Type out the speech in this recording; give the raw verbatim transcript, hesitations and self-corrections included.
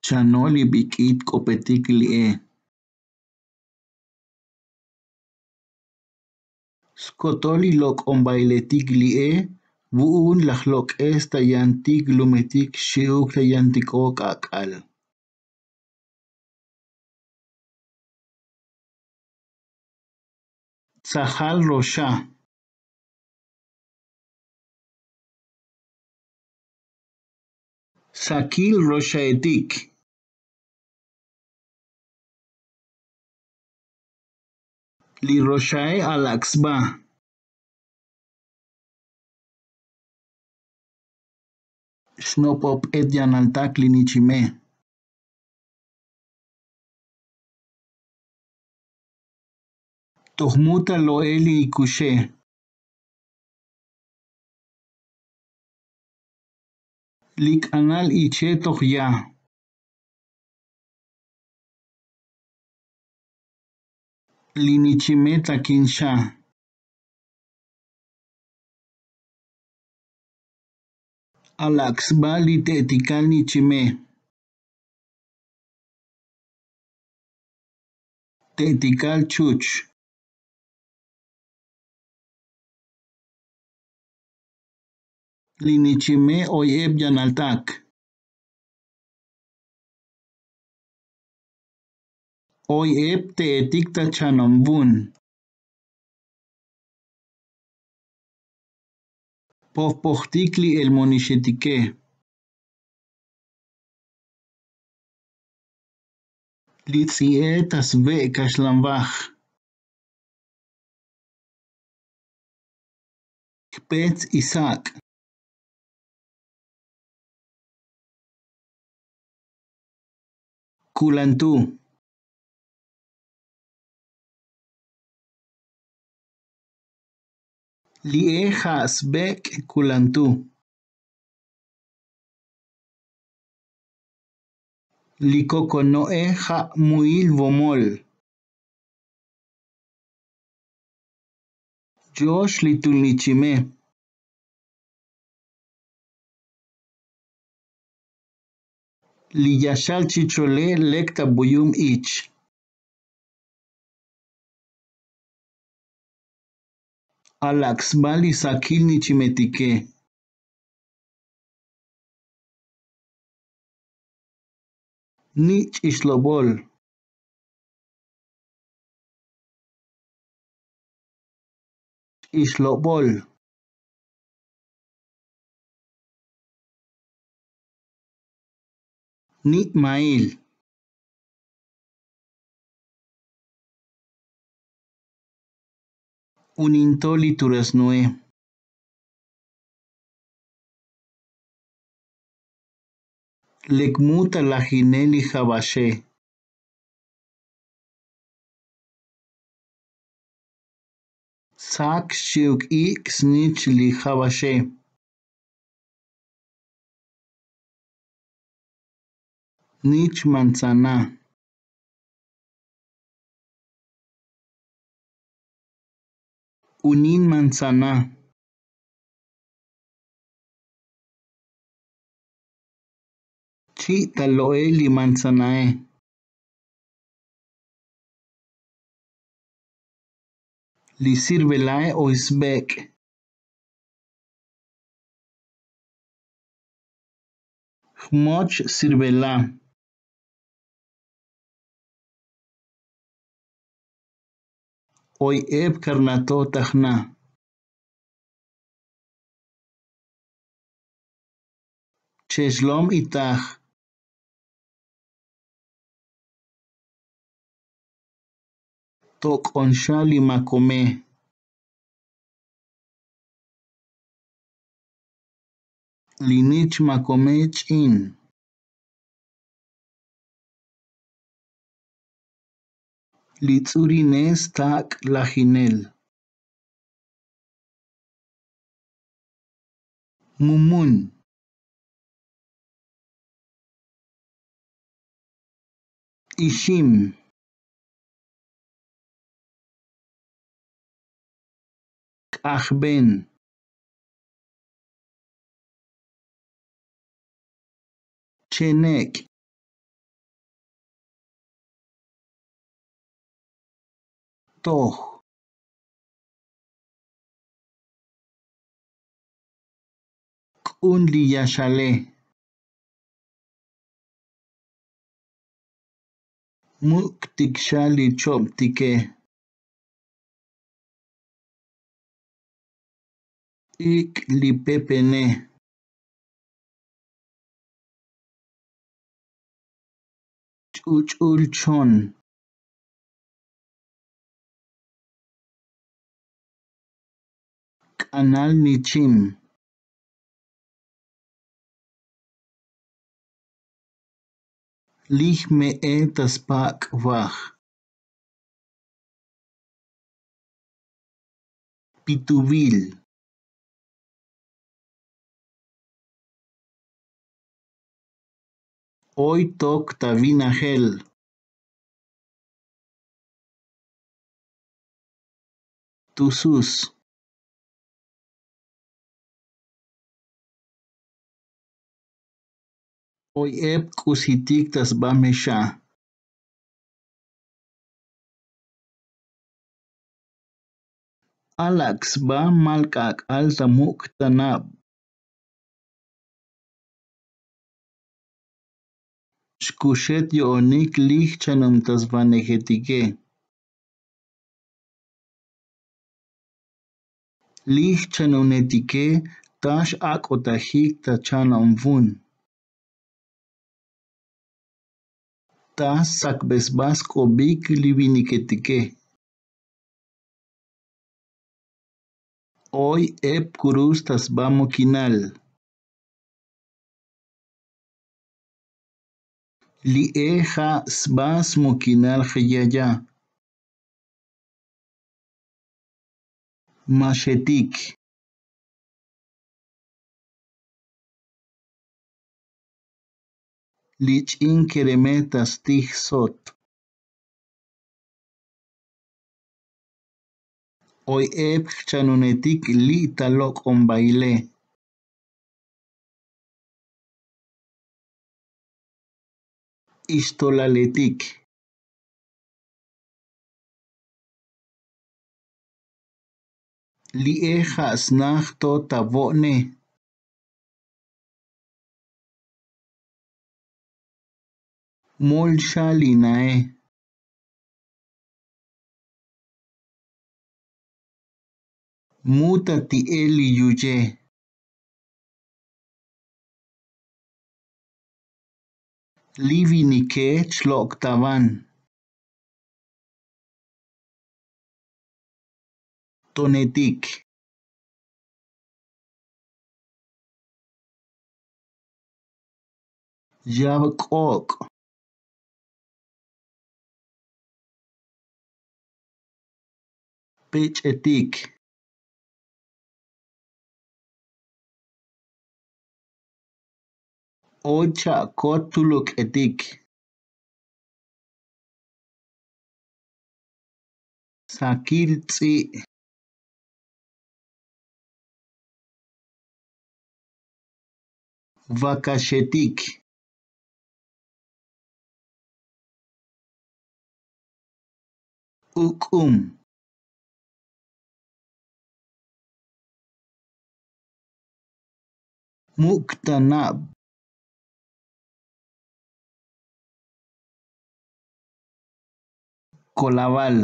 Chanol li bik'it k'opetik li'e. Skotol li lok'on bailetik li'e vu'un laj lok'es ta yantik lumetik xi'uk ta yantiko k'ak'al. Tsajal roxa. Sakil roxaetik. Li roxae alak' sba. Xnopop'et yanaltak li nichime. Toj mu ta lo'el li ikuxe. Li k'anal iche toj ya. Li nichime takin xa. Alak' sba li te'etikal nichime. Te'etikal chuch. Li nichime oyeb yanaltak. Oyeb te'etik ta chanom vun. Pojpojtik li elmonixetike. Li ts'i'e ta sve' kaxlanvaj. Jpetz isak'. Kulantu. Li'e ja' sbek' kulantu. Li kokono'e ja' muil vomol. Yox li tulnichime. Li yaxal chichole lek ta buyum ich. Alak' sba li sakil nichimetike. Ni' ch'ixlobol. Ch'ixlobol. Ni' mail. Unin to li turaznoe. Lek mu ta lajinel li javaxe. Sak xchi'uk ik' snich li javaxe. Nich manzana. Unin manzana. Chi' ta lo'el li manzanae. Li sirvelae oy sbek'. Jmoch sirvela. Oy ep karnato ta jna. Chexlom itaj. Tok'on xa li makome. Li nich makome ch'in. Li ts'urine stak' lajinel. Mumun. Ixim. K'ajben. Chenek'. Toj. K'un li yaxale. Muk'tik xa li chobtike. Ik' li pepene. Ch'uch'ul chon. K'anal nichim. Lij me'e ta spak' vaj. Pituvil. Oy tok ta vinajel. Tusus. Oy ep k'usitik ta sba mexa. Alak' sba mal k'ak'al ta muk' ta nab. Xkuxet yo'onik lij chanom ta svanejetike. Lij chanonetike ta xak'otajik ta chanom vun. Ta sakbesba sk'obik li viniketike. Oy ep kurus ta sba mukinal. Li'e ja' sba smukinal jeyaya. Maxetik. Li ch'in kereme ta stij sot. Oy ep jchanonetik li' ta lok'on baile. Ixtolaletik. Li'e ja' snaj to ta vo'ne. Mol xa li nae. Mu ta ti'e li yuye. Li vinike chlok' ta van. Tonetik. Yab k'ok'. Pech'etik. Oy cha'kot tuluk'etik. Sakil tz'i'. Vakaxetik. Uk'um. Muk' ta nab. Kolaval.